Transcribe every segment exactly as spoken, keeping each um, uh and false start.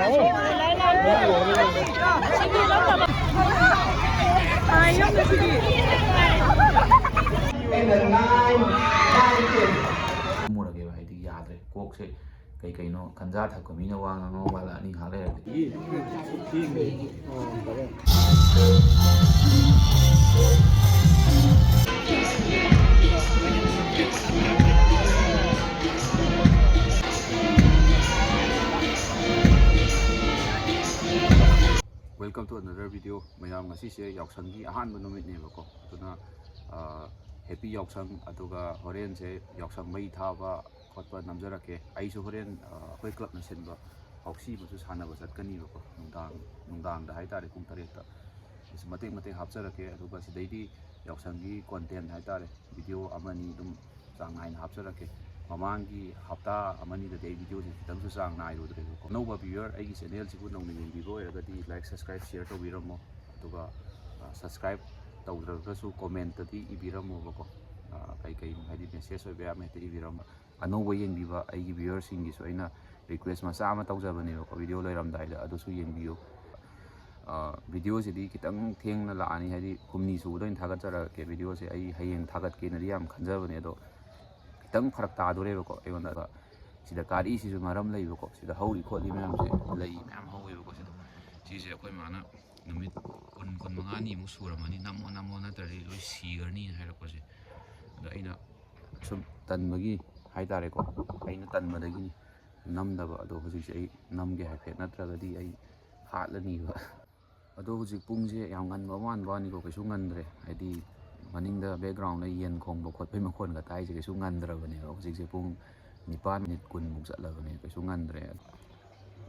ꯑꯩꯅ nine, nine, ten. ꯃꯨꯔꯒꯦꯕ, ꯍꯥꯏꯗꯤ ꯌꯥꯗ꯭ꯔꯦ꯫ ꯀꯣꯛꯁꯦ ꯀꯩ ꯀꯩꯅꯣ ꯈꯟꯖꯥ ꯊꯛꯄ ꯃꯤꯅ ꯋꯥ ꯉꯥꯡꯉꯧ ꯋꯥꯠꯂꯛꯑꯅꯤ ꯉꯥꯏꯍꯥꯛ ꯂꯩꯔꯗꯤ꯫ Welcome to another video. ꯃꯌꯥꯝ, ꯉꯁꯤꯁꯦ ꯌꯥꯎꯁꯪꯒꯤ ꯑꯍꯥꯟꯕ ꯅꯨꯃꯤꯠꯅꯦꯕꯀꯣ, ꯑꯗꯨꯅ ꯍꯦꯄꯤ ꯌꯥꯎꯁꯪ꯫ ꯑꯗꯨꯒ ꯍꯣꯔꯦꯟꯁꯦ ꯌꯥꯎꯁꯪ ꯃꯩ ꯊꯥꯕ ꯈꯣꯠꯄ ꯅꯝꯖꯔꯛꯀꯦ꯫ ꯑꯩꯁꯨ ꯍꯣꯔꯦꯟ ꯑꯩꯈꯣꯏ ꯀ꯭ꯂꯕꯅ ꯁꯤꯟꯕ ꯍꯥꯎꯁꯤ ꯑꯃꯁꯨ ꯁꯥꯟꯅꯕ ꯆꯠꯀꯅꯤꯕꯀꯣ, ꯅꯨꯡꯗꯥꯡ ꯅꯨꯡꯗꯥꯡꯗ ꯍꯥꯏꯇꯥꯔꯦ, ꯄꯨꯡ ꯇꯔꯦꯠꯇ꯫ ꯑꯩꯁꯨ ꯃꯇꯦꯛ ꯃꯇꯦꯛ ꯍꯥꯞꯆꯔꯛꯀꯦ꯫ ꯑꯗꯨꯒ ꯁꯤꯗꯩꯗꯤ ꯌꯥꯎꯁꯪꯒꯤ ꯀꯣꯟꯇꯦꯟ ꯍꯥꯏꯇꯥꯔꯦ, ꯚꯤꯗꯤꯑꯣ ꯑꯃꯅꯤ ꯑꯗꯨꯝ ꯆꯥꯡ ꯅꯥꯏꯅ ꯍꯥꯞꯆꯔꯛꯀꯦ꯫ ꯃꯃꯥꯡꯒꯤ ꯍꯞꯇꯥ ꯑꯃꯅꯤꯗꯗꯤ ꯑꯩ ꯚꯤꯗꯤꯑꯣꯁꯦ ꯈꯤꯇꯪꯁꯨ ꯆꯥꯡ ꯅꯥꯏꯔꯨꯗ꯭ꯔꯦꯕꯀꯣ꯫ ꯑꯅꯧꯕ ꯚ꯭ꯌꯨꯋꯔ ꯑꯩꯒꯤ ꯆꯦꯅꯦꯜꯁꯤꯕꯨ ꯅꯧꯅ ꯌꯦꯡꯕꯤꯕ ꯑꯣꯏꯔꯒꯗꯤ ꯂꯥꯏꯛ, ꯁꯕꯁꯀ꯭ꯔꯥꯏꯕ, ꯁꯤꯌꯔ ꯇꯧꯕꯤꯔꯝꯃꯣ꯫ ꯑꯗꯨꯒ ꯁꯕꯁꯀ꯭ꯔꯥꯏꯕ ꯇꯧꯗ꯭ꯔꯒꯁꯨ ꯀꯣꯃꯦꯟꯇꯗꯤ ꯏꯕꯤꯔꯝꯃꯣꯕꯀꯣ꯫ ꯀꯩꯀꯩꯅꯣ ꯍꯥꯏꯗꯤ ꯃꯦꯁꯦꯖ ꯑꯣꯏꯕ ꯌꯥꯝ ꯍꯦꯛꯇ ꯏꯕꯤꯔꯝꯃꯣ꯫ ꯑꯅꯧꯕ ꯌꯦꯡꯕꯤꯕ ꯑꯩꯒꯤ ꯚ꯭ꯌꯨꯋꯔꯁꯤꯡꯒꯤꯁꯨ ꯑꯩꯅ ꯔꯤꯀ꯭ꯋꯦꯁ ꯃꯆꯥ ꯑꯃ ꯇꯧꯖꯕꯅꯦꯕꯀꯣ, ꯚꯤꯗꯤꯑꯣ ꯂꯣꯏꯔꯝꯗꯥꯏꯗ ꯑꯗꯨꯁꯨ ꯌꯦꯡꯕꯤꯌꯨ꯫ ꯚꯤꯗꯤꯑꯣꯁꯤꯗꯤ ꯈꯤꯇꯪ ꯊꯦꯡꯅ ꯂꯥꯛꯑꯅꯤ, ꯍꯥꯏꯗꯤ ꯍꯨꯝꯅꯤ ꯁꯨꯕꯗ ꯑꯣꯏꯅ ꯊꯥꯒꯠꯆꯔꯛꯀꯦ꯫ ꯚꯤꯗꯤꯑꯣꯁꯦ ꯑꯩ ꯍꯌꯦꯡ ꯊꯥꯒꯠꯀꯦꯅꯗꯤ ꯌꯥꯝ ꯈꯟꯖꯕꯅꯦ, ꯑꯗꯣ ꯈꯤꯇꯪ ꯐꯔꯛ ꯇꯥꯗꯣꯔꯦꯕꯀꯣ ꯑꯩꯉꯣꯟꯗ꯫ ꯑꯗꯣ ꯁꯤꯗ ꯀꯥꯔꯤꯁꯤꯁꯨ ꯃꯔꯝ ꯂꯩꯕꯀꯣ, ꯁꯤꯗ ꯍꯧꯔꯤ ꯈꯣꯠꯂꯤ ꯃꯌꯥꯝꯁꯦ, ꯂꯩ ꯃꯌꯥꯝ ꯍꯧꯋꯦꯕꯀꯣ ꯁꯤꯗ꯫ ꯁꯤꯁꯦ ꯑꯩꯈꯣꯏ ꯃꯥꯅ ꯅꯨꯃꯤꯠ ꯀꯨꯟ, ꯀꯨꯟ ꯃꯉꯥꯅꯤꯃꯨꯛ ꯁꯨꯔꯝꯃꯅꯤ, "ꯅꯝꯃꯣ, ꯅꯝꯃꯣ, ꯅꯠꯇ꯭ꯔꯗꯤ ꯂꯣꯏ ꯁꯤꯈ꯭ꯔꯅꯤꯅ" ꯍꯥꯏꯔꯛꯄꯁꯦ꯫ ꯑꯗ ꯑꯩꯅ ꯁꯨꯝ ꯇꯟꯕꯒꯤ ꯍꯥꯏꯇꯥꯔꯦꯀꯣ, ꯑꯩꯅ ꯇꯟꯕꯗꯒꯤꯅꯤ ꯅꯝꯗꯕ꯫ ꯑꯗꯣ ꯍꯧꯖꯤꯛꯁꯦ ꯑꯩ ꯅꯝꯒꯦ ꯍꯥꯏꯐꯦꯠ, ꯅꯠꯇ꯭ꯔꯒꯗꯤ ꯑꯩ ꯍꯥꯠꯂꯅꯤꯕ꯫ ꯑꯗꯣ ꯍꯧꯖꯤꯛ ꯄꯨꯡꯁꯦ ꯌꯥꯝ ꯉꯟꯕ ꯃꯥꯟꯕ ꯋꯥꯅꯤꯀꯣ, ꯀꯩꯁꯨ ꯉꯟꯗ꯭ꯔꯦ꯫ ꯍꯥꯏꯗꯤ ꯃꯅꯤꯡꯗ ꯕꯦꯛꯒ꯭ꯔꯥꯎꯟꯗ ꯌꯦꯟ ꯈꯣꯡꯕ ꯈꯣꯠꯄꯒꯤ ꯃꯈꯣꯟꯒ ꯇꯥꯏꯁꯦ ꯀꯩꯁꯨ ꯉꯟꯗ꯭ꯔꯕꯅꯦꯕ꯫ ꯍꯧꯖꯤꯛꯁꯦ ꯄꯨꯡ ꯅꯤꯄꯥꯟ ꯃꯤꯅꯤꯠ ꯀꯨꯟꯃꯨꯛ ꯆꯠꯂꯕꯅꯦ, ꯀꯩꯁꯨ ꯉꯟꯗ꯭ꯔꯦ꯫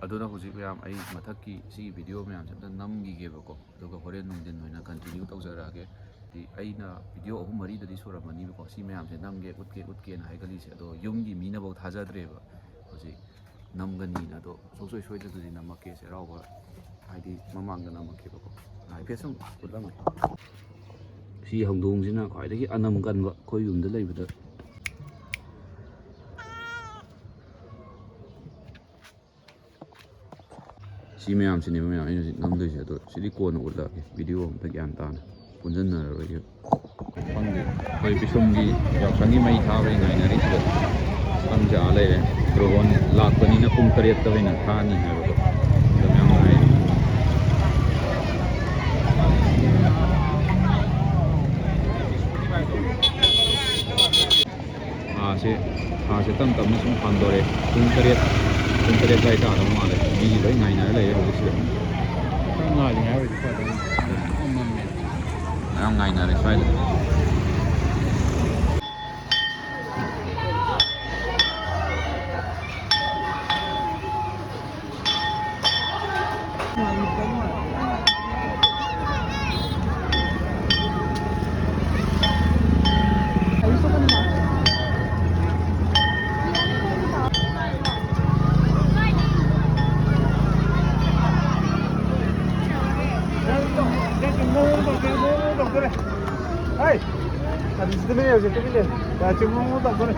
ꯑꯗꯨꯅ ꯍꯧꯖꯤꯛ ꯃꯌꯥꯝ, ꯑꯩ ꯃꯊꯛꯀꯤ ꯁꯤꯒꯤ ꯚꯤꯗꯤꯑꯣ ꯃꯌꯥꯝꯁꯦ ꯑꯝꯇ ꯅꯝꯈꯤꯒꯦꯕꯀꯣ, ꯑꯗꯨꯒ ꯍꯣꯔꯦꯟ ꯅꯨꯡꯊꯤꯟ ꯑꯣꯏꯅ ꯀꯟꯇꯤꯅ꯭ꯌꯨ ꯇꯧꯖꯔꯛꯑꯒꯦ꯫ ꯍꯥꯏꯗꯤ ꯑꯩꯅ ꯚꯤꯗꯤꯑꯣ ꯑꯍꯨꯝ ꯃꯔꯤꯗꯗꯤ ꯁꯨꯔꯝꯃꯅꯤꯕꯀꯣ ꯁꯤ ꯃꯌꯥꯝꯁꯦ ꯅꯝꯒꯦ, ꯎꯠꯀꯦ, ꯎꯠꯀꯦꯅ ꯍꯥꯏꯒꯠꯂꯤꯁꯦ꯫ ꯑꯗꯣ ꯌꯨꯝꯒꯤ ꯃꯤꯅꯐꯧ ꯊꯥꯖꯗ꯭ꯔꯦꯕ ꯍꯧꯖꯤꯛ ꯅꯝꯒꯅꯤꯅ꯫ ꯑꯗꯣ ꯁꯨꯡꯁꯣꯏ ꯁꯣꯏꯗꯅꯗꯤ ꯅꯝꯃꯛꯀꯦ, ꯆꯩꯔꯥꯎꯕ ꯍꯥꯏꯗꯤ ꯃꯃꯥꯡꯗ ꯅꯝꯃꯛꯀꯦꯕꯀꯣ꯫ ꯍꯥꯏꯐꯦꯠ ꯁꯨꯝ ꯎꯠꯂꯝꯒꯦ꯫ ꯁꯤ ꯍꯧꯗꯣꯡꯁꯤꯅ ꯈ꯭ꯋꯥꯏꯗꯒꯤ ꯑꯅꯝ ꯀꯟꯕ ꯑꯩꯈꯣꯏ ꯌꯨꯝꯗ ꯂꯩꯕꯗ꯫ ꯁꯤ ꯃꯌꯥꯝꯁꯤꯅꯦꯕ ꯃꯌꯥꯝ ꯑꯩꯅ ꯍꯧꯖꯤꯛ ꯅꯝꯗꯣꯏꯁꯦ꯫ ꯑꯗꯣ ꯁꯤꯗꯤ ꯀꯣꯟꯅ ꯎꯠꯂꯛꯑꯒꯦ, ꯚꯤꯗꯤꯑꯣ ꯑꯝꯇ ꯒ꯭ꯌꯥꯟ ꯇꯥꯅ ꯄꯨꯟꯁꯤꯟꯅꯔꯔꯣꯏꯒꯦ꯫ ꯈꯪꯗꯦ, ꯑꯩꯈꯣꯏ ꯄꯤꯁꯨꯝꯒꯤ ꯌꯥꯎꯁꯪꯒꯤ ꯃꯩ ꯊꯥꯕꯩ ꯉꯥꯏꯅꯔꯤꯁꯤꯗ ꯁꯝꯁꯦ ꯑꯥ ꯂꯩꯔꯦ꯫ ꯗ꯭ꯔꯣꯒꯣꯟ ꯂꯥꯛꯄꯅꯤꯅ ꯄꯨꯡ ꯇꯔꯦꯠꯇ ꯑꯣꯏꯅ ꯊꯥꯅꯤ ꯍꯥꯏꯕꯀꯣ꯫ ꯑꯗꯨ ꯃꯌꯥꯝ ꯉꯥꯏꯔꯤ꯫ ꯊꯥꯁꯦ, ꯊꯥꯁꯦ ꯇꯞ ꯇꯞꯅ ꯁꯨꯝ ꯍꯥꯡꯗꯣꯔꯛꯑꯦ꯫ ꯄꯨꯡ ꯇꯔꯦꯠ, ꯄꯨꯡ ꯇꯔꯦꯠ ꯑꯗꯨꯋꯥꯏ ꯇꯥꯗꯧ ꯃꯥꯜꯂꯦ꯫ ꯃꯤꯁꯦ ꯂꯣꯏ ꯉꯥꯏꯅꯔ ꯂꯩꯔꯦ ꯍꯧꯖꯤꯛꯁꯤꯗ꯫ ꯈꯔ ꯉꯥꯜꯂꯤꯉꯩ ꯑꯣꯏꯔꯗꯤ ꯐꯗꯧꯅꯤ꯫ ꯃꯝꯃꯦ꯫ ꯃꯌꯥꯝ ꯉꯥꯏꯅꯔꯦ ꯁ꯭ꯋꯥꯏꯗ꯫ ꯍꯥꯏ, ꯑꯗꯨꯁꯨ ꯇꯨꯃꯤꯟ ꯂꯩꯌꯨꯁꯦ, ꯇꯨꯃꯤꯟ ꯂꯩꯌꯨ꯫ ꯌꯥ, ꯆꯨꯝꯃꯨ ꯃꯨ ꯇꯧꯗꯣꯔꯦ꯫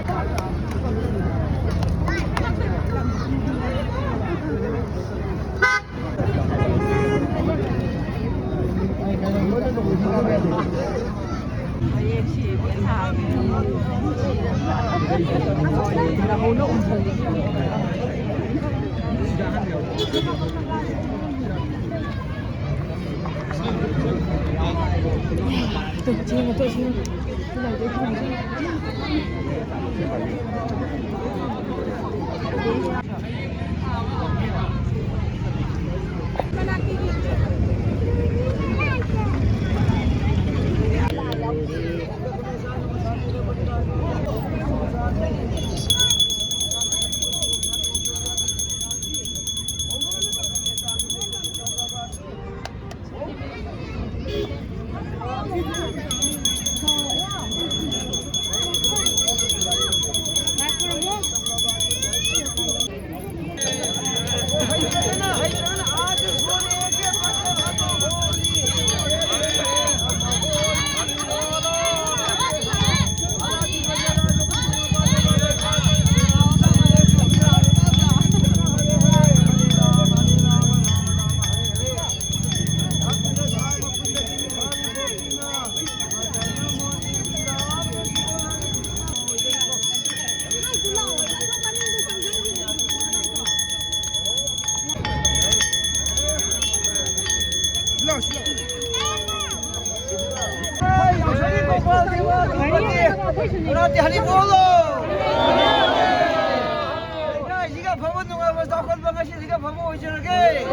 ꯑꯣꯏꯖꯔꯒꯦ꯫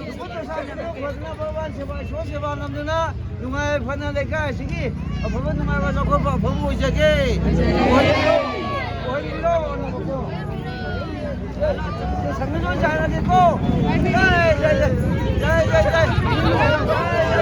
ꯅꯨꯄꯥ ꯃꯆꯥꯁꯤꯡꯗꯨ ꯐꯖꯅ ꯚꯒꯋꯥꯟ ꯁꯦꯕꯥ, ꯏꯁꯣꯔ ꯁꯦꯕꯥ ꯅꯝꯗꯨꯅ ꯅꯨꯡꯉꯥꯏ ꯐꯅ ꯂꯩꯀꯥꯏ ꯑꯁꯤꯒꯤ ꯑꯐꯕ ꯅꯨꯡꯉꯥꯏꯕ ꯆꯥꯎꯈꯠꯄ ꯑꯐꯕ ꯑꯣꯏꯖꯒꯦ꯫ ꯑꯣꯏꯍꯟꯕꯤꯔꯣ, ꯑꯣꯏꯍꯟꯕꯤꯔꯣ꯫ ꯁꯪꯒ ꯂꯣꯏ ꯆꯥꯏꯔꯒꯦꯀꯣ꯫ ꯌꯥꯏ, ꯌꯥꯏ, ꯌꯥꯏ꯫ ꯌꯥꯏ, ꯌꯥꯏ, ꯌꯥꯏ꯫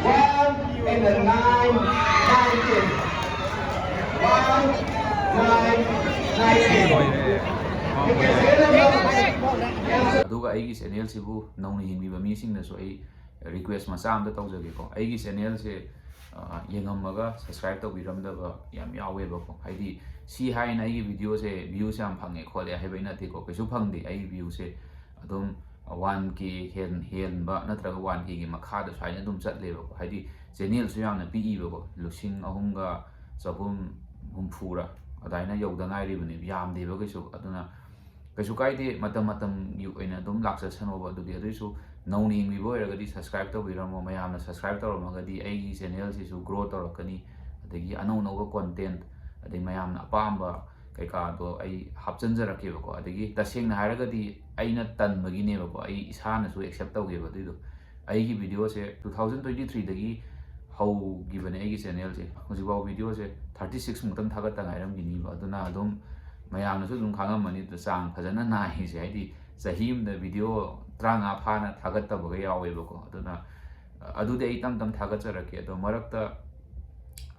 One and a nine, nineteen. One, nine, nineteen. ꯑꯗꯨꯒ ꯑꯩꯒꯤ ꯆꯦꯅꯦꯜꯁꯤꯕꯨ ꯅꯧꯅ ꯌꯦꯡꯕꯤꯕ ꯃꯤꯁꯤꯡꯅꯁꯨ ꯑꯩ ꯔꯤꯀ꯭ꯋꯦꯁ ꯃꯆꯥ ꯑꯝꯇ ꯇꯧꯖꯒꯦꯀꯣ꯫ ꯑꯩꯒꯤ ꯆꯦꯅꯦꯜꯁꯦ, ꯑ, ꯌꯦꯡꯉꯝꯃꯒ ꯁꯕꯁꯀ꯭ꯔꯥꯏꯕ ꯇꯧꯕꯤꯔꯝꯗꯕ ꯌꯥꯝ ꯌꯥꯎꯋꯦꯕꯀꯣ꯫ ꯍꯥꯏꯗꯤ ꯁꯤ ꯍꯥꯏꯅ ꯑꯩꯒꯤ ꯚꯤꯗꯤꯑꯣꯁꯦ ꯚ꯭ꯌꯨꯁꯦ ꯌꯥꯝ ꯐꯪꯉꯦ ꯈꯣꯠꯂꯦ ꯍꯥꯏꯕꯩ ꯅꯠꯇꯦꯀꯣ, ꯀꯩꯁꯨ ꯐꯪꯗꯦ꯫ ꯑꯩ ꯚ꯭ꯌꯨꯁꯦ ꯑꯗꯨꯝ ꯋꯥꯟ ꯀꯦ ꯍꯦꯟ-, ꯍꯦꯟꯕ ꯅꯠꯇ꯭ꯔꯒ ꯋꯥꯟ ꯀꯦꯒꯤ ꯃꯈꯥꯗ ꯁꯨꯃꯥꯏꯅ ꯑꯗꯨꯝ ꯆꯠꯂꯦꯕꯀꯣ꯫ ꯍꯥꯏꯗꯤ ꯆꯦꯅꯦꯜꯁꯨ ꯌꯥꯝꯅ ꯄꯤꯛꯏꯕꯀꯣ, ꯂꯤꯁꯤꯡ ꯑꯍꯨꯝꯒ ꯆꯍꯨꯝ ꯍꯨꯝꯐꯨꯔ ꯑꯗꯨꯃꯥꯏꯅ ꯌꯧꯗ ꯉꯥꯏꯔꯤꯕꯅꯦꯕ, ꯌꯥꯝꯗꯦꯕ ꯀꯩꯁꯨ꯫ ꯑꯗꯨꯅ ꯀꯩꯁꯨ ꯀꯥꯏꯗꯦ, ꯃꯇꯝ ꯃꯇꯝꯒꯤ ꯑꯣꯏꯅ ꯑꯗꯨꯝ ꯂꯥꯛꯆꯁꯅꯣꯕ꯫ ꯑꯗꯨꯗꯤ ꯑꯗꯨꯏꯁꯨ ꯅꯧꯅ ꯌꯦꯡꯕꯤꯕ ꯑꯣꯏꯔꯒꯗꯤ ꯁꯕꯁꯀ꯭ꯔꯥꯏꯕ ꯇꯧꯕꯤꯔꯝꯃꯣ꯫ ꯃꯌꯥꯝꯅ ꯁꯕꯁꯀ꯭ꯔꯥꯏꯕ ꯇꯧꯔꯝꯃꯒꯗꯤ ꯑꯩꯒꯤ ꯆꯦꯅꯦꯜꯁꯤꯁꯨ ꯒ꯭ꯔꯣ ꯇꯧꯔꯛꯀꯅꯤ, ꯑꯗꯒꯤ ꯑꯅꯧ ꯑꯅꯧꯕ ꯀꯣꯟꯇꯦꯟꯠ, ꯑꯗꯩ ꯃꯌꯥꯝꯅ ꯑꯄꯥꯝꯕ ꯀꯩꯀꯥꯗꯣ ꯑꯩ ꯍꯥꯞꯆꯤꯟꯖꯔꯛꯀꯦꯕꯀꯣ꯫ ꯑꯗꯒꯤ ꯇꯁꯦꯡꯅ ꯍꯥꯏꯔꯒꯗꯤ ꯑꯩꯅ ꯇꯟꯕꯒꯤꯅꯦꯕꯀꯣ, ꯑꯩ ꯏꯁꯥꯅꯁꯨ ꯑꯦꯛꯁꯦꯞ ꯇꯧꯒꯦꯕ ꯑꯗꯨꯏꯗꯣ꯫ ꯑꯩꯒꯤ ꯚꯤꯗꯤꯑꯣꯁꯦ ꯇꯨ ꯊꯥꯎꯖꯟ ꯇ꯭ꯋꯦꯟꯇꯤ ꯊ꯭ꯔꯤꯗꯒꯤ ꯍꯧꯈꯤꯕꯅꯦ ꯑꯩꯒꯤ ꯆꯦꯅꯦꯜꯁꯦ꯫ ꯍꯧꯖꯤꯛꯐꯥꯎ ꯚꯤꯗꯤꯑꯣꯁꯦ ꯊꯥꯔꯇꯤ ꯁꯤꯛꯁ ꯃꯨꯛꯇꯪ ꯊꯥꯒꯠꯇ ꯉꯥꯏꯔꯝꯈꯤꯅꯤꯕ꯫ ꯑꯗꯨꯅ ꯑꯗꯨꯝ ꯃꯌꯥꯝꯅꯁꯨ ꯑꯗꯨꯝ ꯈꯪꯉꯝꯃꯅꯤ, ꯑꯗꯨ ꯆꯥꯡ ꯐꯖꯅ ꯅꯥꯏꯔꯤꯁꯦ꯫ ꯍꯥꯏꯗꯤ ꯆꯍꯤ ꯑꯃꯗ ꯚꯤꯗꯤꯑꯣ ꯇꯔꯥꯃꯉꯥ ꯐꯥꯅ ꯊꯥꯒꯠꯇꯕꯒ ꯌꯥꯎꯋꯦꯕꯀꯣ꯫ ꯑꯗꯨꯅ ꯑꯗꯨꯗꯤ ꯑꯩ ꯇꯞ ꯇꯞ ꯊꯥꯒꯠꯆꯔꯛꯀꯦ꯫ ꯑꯗꯣ ꯃꯔꯛꯇ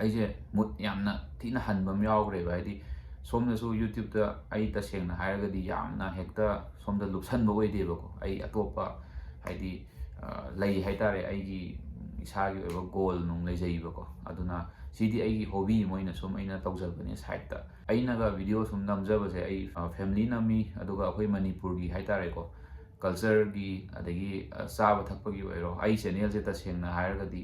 ꯑꯩꯁꯦ ꯃꯨꯠ ꯌꯥꯝꯅ ꯊꯤꯅ ꯍꯟꯕ ꯑꯃ ꯌꯥꯎꯈ꯭ꯔꯦꯕ꯫ ꯍꯥꯏꯗꯤ ꯁꯣꯝꯗꯁꯨ ꯌꯨꯇ꯭ꯌꯨꯕꯇ ꯑꯩ ꯇꯁꯦꯡꯅ ꯍꯥꯏꯔꯒꯗꯤ ꯌꯥꯝꯅ ꯍꯦꯛꯇ ꯁꯣꯝꯗ ꯂꯨꯞꯁꯟꯕ ꯑꯣꯏꯗꯦꯕꯀꯣ꯫ ꯑꯩ ꯑꯇꯣꯞꯄ ꯍꯥꯏꯗꯤ, ꯑ, ꯂꯩ ꯍꯥꯏꯇꯥꯔꯦ, ꯑꯩꯒꯤ ꯏꯁꯥꯒꯤ ꯑꯣꯏꯕ ꯒꯣꯜ ꯅꯨꯡ ꯂꯩꯖꯩꯕꯀꯣ꯫ ꯑꯗꯨꯅ ꯁꯤꯗꯤ ꯑꯩꯒꯤ ꯍꯣꯕꯤ ꯑꯃ ꯑꯣꯏꯅ ꯁꯨꯝ ꯑꯩꯅ ꯇꯧꯖꯕꯅꯦ ꯁꯥꯏꯠꯇ꯫ ꯑꯩꯅꯒ ꯚꯤꯗꯤꯑꯣ ꯁꯨꯝ ꯅꯝꯖꯕꯁꯦ ꯑꯩ, ꯑ, ꯐꯦꯃꯤꯂꯤ ꯅꯝꯃꯤ, ꯑꯗꯨꯒ ꯑꯩꯈꯣꯏ ꯃꯅꯤꯄꯨꯔꯒꯤ ꯍꯥꯏꯇꯥꯔꯦꯀꯣ, ꯀꯜꯆꯔꯒꯤ, ꯑꯗꯒꯤ, ꯑ, ꯆꯥꯕ ꯊꯛꯄꯒꯤ ꯑꯣꯏꯔꯣ, ꯑꯩ ꯆꯦꯅꯦꯜꯁꯦ ꯇꯁꯦꯡꯅ ꯍꯥꯏꯔꯒꯗꯤ,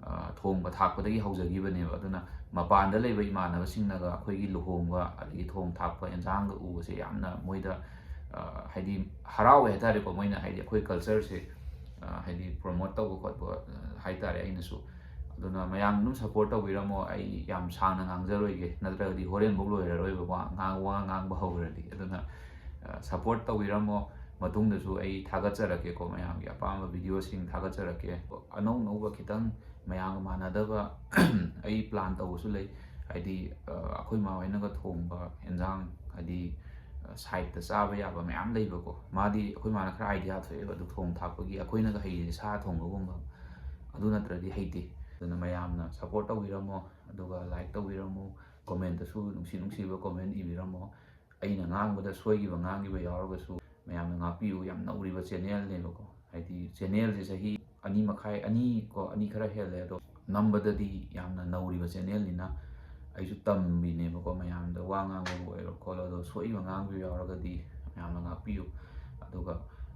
ꯑ, ꯊꯣꯡꯕ ꯊꯥꯛꯄꯗꯒꯤ ꯍꯧꯖꯈꯤꯕꯅꯦꯕ꯫ ꯑꯗꯨꯅ ꯃꯄꯥꯟꯗ ꯂꯩꯕ ꯏꯃꯥꯟꯅꯕꯁꯤꯡꯅꯒ ꯑꯩꯈꯣꯏꯒꯤ ꯂꯨꯍꯣꯡꯕ, ꯑꯗꯒꯤ ꯊꯣꯡ ꯊꯥꯛꯄ, ꯑꯦꯟꯁꯥꯡꯒ ꯎꯕꯁꯦ ꯌꯥꯝꯅ ꯃꯣꯏꯗ, ꯑ, ꯍꯥꯏꯗꯤ ꯍꯔꯥꯎꯋꯦ ꯍꯥꯏꯇꯥꯔꯦꯀꯣ꯫ ꯃꯣꯏꯅ ꯍꯥꯏꯗꯤ ꯑꯩꯈꯣꯏ ꯀꯜꯆꯔꯁꯦ, ꯑ, ꯍꯥꯏꯗꯤ ꯄ꯭ꯔꯣꯃꯣꯠ ꯇꯧꯕ ꯈꯣꯠꯄ, ꯑ, ꯍꯥꯏꯇꯥꯔꯦ ꯑꯩꯅꯁꯨ꯫ ꯑꯗꯨꯅ ꯃꯌꯥꯝ ꯑꯗꯨꯝ ꯁꯞꯄꯣꯔꯠ ꯇꯧꯕꯤꯔꯝꯃꯣ꯫ ꯑꯩ ꯌꯥꯝ ꯁꯥꯡꯅ ꯉꯥꯡꯖꯔꯣꯏꯒꯦ, ꯅꯠꯇ꯭ꯔꯒꯗꯤ ꯍꯣꯔꯦꯟꯐꯧ ꯂꯣꯏꯔꯔꯣꯏꯕ ꯋꯥ ꯉꯥꯡ-, ꯋꯥ ꯉꯥꯡꯕ ꯍꯧꯈ꯭ꯔꯗꯤ꯫ ꯑꯗꯨꯅ, ꯑ, ꯁꯞꯄꯣꯔꯠ ꯇꯧꯕꯤꯔꯝꯃꯣ꯫ ꯃꯇꯨꯡꯗꯁꯨ ꯑꯩ ꯊꯥꯒꯠꯆꯔꯛꯀꯦꯀꯣ, ꯃꯌꯥꯝꯒꯤ ꯑꯄꯥꯝꯕ ꯚꯤꯗꯤꯑꯣꯁꯤꯡ ꯊꯥꯒꯠꯆꯔꯛꯀꯦ꯫ ꯑꯅꯧ ꯑꯅꯧꯕ ꯈꯤꯇꯪ ꯃꯌꯥꯝꯒ ꯃꯥꯟꯅꯗꯕ ꯑꯩ ꯄ꯭ꯂꯥꯟ ꯇꯧꯕꯁꯨ ꯂꯩ꯫ ꯍꯥꯏꯗꯤ, ꯑ, ꯑꯩꯈꯣꯏ ꯃꯥ ꯍꯣꯏꯅꯒ ꯊꯣꯡꯕ ꯑꯦꯟꯖꯥꯡ, ꯍꯥꯏꯗꯤ, ꯑ, ꯁꯥꯏꯠꯇ ꯆꯥꯕ ꯌꯥꯕ ꯃꯌꯥꯝ ꯂꯩꯕꯀꯣ꯫ ꯃꯥꯗꯤ, ꯑꯩꯈꯣꯏ ꯃꯥꯅ ꯈꯔ ꯑꯥꯏꯗꯤꯌꯥ ꯊꯣꯛꯑꯦꯕ ꯑꯗꯨ ꯊꯣꯡ ꯊꯥꯛꯄꯒꯤ, ꯑꯩꯈꯣꯏꯅꯒ ꯍꯩꯔꯤꯁꯦ ꯁꯥ ꯊꯣꯡꯕꯒꯨꯝꯕ, ꯑꯗꯨ ꯅꯠꯇ꯭ꯔꯗꯤ ꯍꯩꯇꯦ꯫ ꯑꯗꯨꯅ ꯃꯌꯥꯝꯅ ꯁꯞꯄꯣꯔꯠ ꯇꯧꯕꯤꯔꯝꯃꯣ, ꯑꯗꯨꯒ ꯂꯥꯏꯛ ꯇꯧꯕꯤꯔꯝꯃꯣ, ꯀꯣꯃꯦꯟꯇꯁꯨ ꯅꯨꯡꯁꯤ ꯅꯨꯡꯁꯤꯕ ꯀꯣꯃꯦꯟ ꯏꯕꯤꯔꯝꯃꯣ꯫ ꯑꯩꯅ ꯉꯥꯡꯕꯗ ꯁꯣꯏꯈꯤꯕ ꯉꯥꯡꯈꯤꯕ ꯌꯥꯎꯔꯒꯁꯨ ꯃꯌꯥꯝꯅ ꯉꯥꯛꯄꯤꯌꯨ꯫ ꯌꯥꯝ ꯅꯧꯔꯤꯕ ꯆꯦꯅꯦꯜꯅꯦꯕꯀꯣ꯫ ꯍꯥꯏꯗꯤ ꯆꯦꯅꯦꯜꯁꯦ ꯆꯍꯤ ꯑꯅꯤ ꯃꯈꯥꯏ, ꯑꯅꯤ ꯀꯣ, ꯑꯅꯤ ꯈꯔ ꯍꯦꯜꯂꯦ꯫ ꯑꯗꯣ ꯅꯝꯕꯗꯗꯤ ꯌꯥꯝꯅ ꯅꯧꯔꯤꯕ ꯆꯦꯅꯦꯜꯅꯤꯅ ꯑꯩꯁꯨ ꯇꯝꯃꯤꯅꯦꯕꯀꯣ꯫ ꯃꯌꯥꯝꯗ ꯋꯥ ꯉꯥꯡꯕꯕꯨ ꯑꯣꯏꯔꯣ ꯈꯣꯠꯂꯣ, ꯑꯗꯣ ꯁꯣꯏꯕ ꯉꯥꯡꯕ ꯌꯥꯎꯔꯒꯗꯤ ꯃꯌꯥꯝꯅ ꯉꯥꯛꯄꯤꯌꯨ꯫ ꯑꯗꯨꯒ,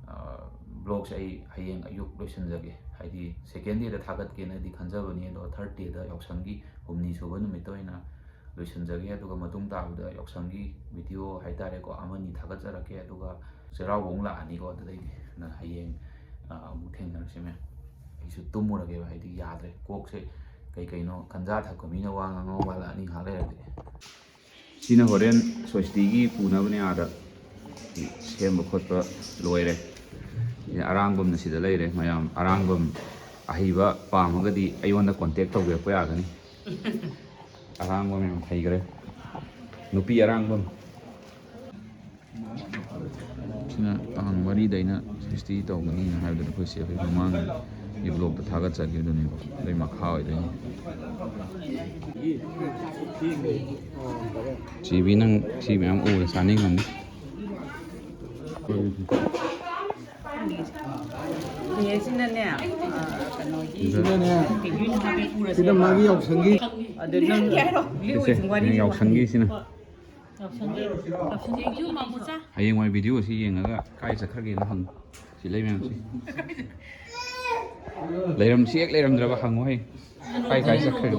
ꯑ, ꯕ꯭ꯂꯣꯒꯁꯦ ꯑꯩ ꯍꯌꯦꯡ ꯑꯌꯨꯛ ꯂꯣꯏꯁꯤꯟꯖꯒꯦ꯫ ꯍꯥꯏꯗꯤ ꯁꯦꯀꯦꯟ ꯗꯦꯗ ꯊꯥꯒꯠꯀꯦꯅꯗꯤ ꯈꯟꯖꯕꯅꯤ, ꯑꯗꯣ ꯊꯥꯔꯠ ꯗꯦꯗ, ꯌꯥꯎꯁꯪꯒꯤ ꯍꯨꯝꯅꯤ ꯁꯨꯕ ꯅꯨꯃꯤꯠꯇ ꯑꯣꯏꯅ ꯂꯣꯏꯁꯤꯟꯖꯒꯦ꯫ ꯑꯗꯨꯒ ꯃꯇꯨꯡ ꯇꯥꯕꯗ ꯌꯥꯎꯁꯪꯒꯤ ꯚꯤꯗꯤꯑꯣ ꯍꯥꯏꯇꯥꯔꯦꯀꯣ, ꯑꯃꯅꯤ ꯊꯥꯒꯠꯆꯔꯛꯀꯦ꯫ ꯑꯗꯨꯒ ꯆꯩꯔꯥꯎꯕ ꯑꯃꯨꯛ ꯂꯥꯛꯑꯅꯤꯀꯣ, ꯑꯗꯨꯗꯩꯗꯤ ꯑꯗꯨꯅ ꯍꯌꯦꯡ, ꯑ, ꯑꯃꯨꯛ ꯊꯦꯡꯅꯔꯁꯤ ꯃꯌꯥꯝ꯫ ꯑꯩꯁꯨ ꯇꯨꯝꯃꯨꯔꯒꯦꯕ, ꯍꯥꯏꯗꯤ ꯌꯥꯗ꯭ꯔꯦ, ꯀꯣꯛꯁꯦ ꯀꯩ ꯀꯩꯅꯣ ꯒꯟꯖꯥ ꯊꯛꯄ ꯃꯤꯅ ꯋꯥ ꯉꯥꯡꯉꯧ ꯋꯥꯠꯂꯛꯑꯅꯤ ꯉꯥꯏꯍꯥꯛ ꯂꯩꯔꯗꯤ꯫ ꯁꯤꯅ ꯍꯣꯔꯦꯟ ꯁꯣꯁꯇꯤꯒꯤ ꯄꯨꯅꯕꯅꯦ, ꯑꯥꯗ ꯁꯦꯝꯕ ꯈꯣꯠꯄ ꯂꯣꯏꯔꯦ꯫ ꯑꯔꯥꯡꯕꯝꯅ ꯁꯤꯗ ꯂꯩꯔꯦ꯫ ꯃꯌꯥꯝ ꯑꯔꯥꯡꯕꯝ ꯑꯍꯩꯕ ꯄꯥꯝꯃꯒꯗꯤ ꯑꯩꯉꯣꯟꯗ ꯀꯣꯟꯇꯦꯛ ꯇꯧꯕꯤꯔꯛꯄ ꯌꯥꯒꯅꯤ꯫ ꯑꯔꯥꯡꯕꯝ ꯌꯥꯝ ꯍꯩꯈ꯭ꯔꯦ꯫ ꯅꯨꯄꯤ ꯑꯔꯥꯡꯕꯝ꯫ ꯁꯤꯅ ꯇꯥꯡ ꯃꯔꯤꯗ ꯑꯩꯅ ꯁꯣꯁꯇꯤ ꯇꯧꯒꯅꯤꯅ ꯍꯥꯏꯕꯗꯨꯅ ꯑꯩꯈꯣꯏ ꯆꯦ ꯑꯩꯈꯣꯏ ꯃꯃꯥꯡꯒꯤ ꯕ꯭ꯂꯣꯛꯇ ꯊꯥꯒꯠꯆꯈꯤꯕꯗꯨꯅꯦꯕ꯫ ꯑꯗꯨꯏ ꯃꯈꯥ ꯑꯣꯏꯗꯣꯏꯅꯤ꯫ ꯆꯦꯕꯤ, ꯅꯪ ꯁꯤ ꯃꯌꯥꯝ ꯎꯕꯗ ꯆꯥꯅꯤꯡꯉꯝꯅꯤ꯫ ꯁꯤꯅꯅꯦ, ꯑ, ꯀꯩꯅꯣꯒꯤ ꯁꯤꯗꯅꯦ, ꯁꯤꯗ ꯃꯥꯒꯤ ꯌꯥꯎꯁꯪꯒꯤ ꯑꯗꯨ ꯅꯪ ꯁꯤꯁꯦ, ꯅꯪ ꯌꯥꯎꯁꯪꯒꯤ ꯁꯤꯅ꯫ ꯌꯥꯎꯁꯪꯒꯤ, ꯌꯥꯎꯁꯪꯒꯤ꯫ ꯍꯌꯦꯡꯋꯥꯏ ꯚꯤꯗꯤꯑꯣ ꯑꯁꯤ ꯌꯦꯡꯉꯒ ꯀꯥꯏ ꯆꯠꯈ꯭ꯔꯒꯦꯅ ꯍꯪꯉꯨ꯫ ꯁꯤ ꯂꯩ ꯃꯌꯥꯝꯁꯤ꯫ ꯂꯩꯔꯝ-, ꯁꯤ ꯍꯦꯛ ꯂꯩꯔꯝꯗ꯭ꯔꯕ ꯍꯪꯉꯨ ꯍꯌꯦꯡ꯫ ꯀꯥꯏ ꯀꯥꯏ ꯆꯠꯈ꯭ꯔꯒꯦ?